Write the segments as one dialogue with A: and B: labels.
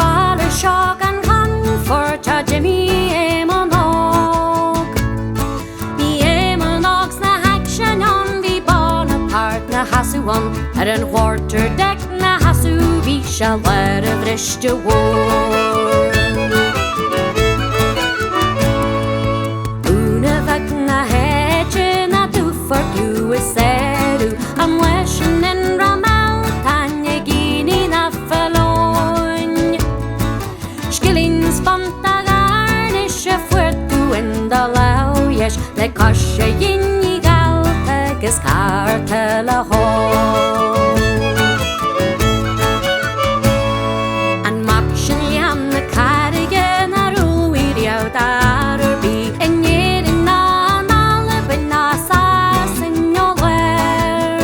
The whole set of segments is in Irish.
A: baile seo gan Cheannfort tá Jimmy Éamonn Óg. Bhí Éamonn Óg sna haicsin ann, bhí Bonaparte 'na sheasamh ann ar an quarter-deck 'na sheasamh bhí sé lár a bhriste mhór. Úna bheag na háite ná dúfar cluas air an leis an in Ramaltáin ag aoine na Folóin. Scillings phunt a ghairnis a fuair tú in do lámh dheis le cois a ghinní ghalta agus cárta le hól. An mac sin Liam na Carraige nár umhlaigh riamh d'fhear ar bith in Éirinn ná in Albain ná Sasain ó lár.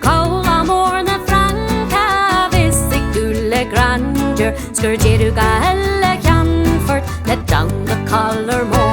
A: Cabhlach mór na Fraince a bheas ag dúil le grandeur 's gur deireadh gach uile cheannfort le down the collar mór.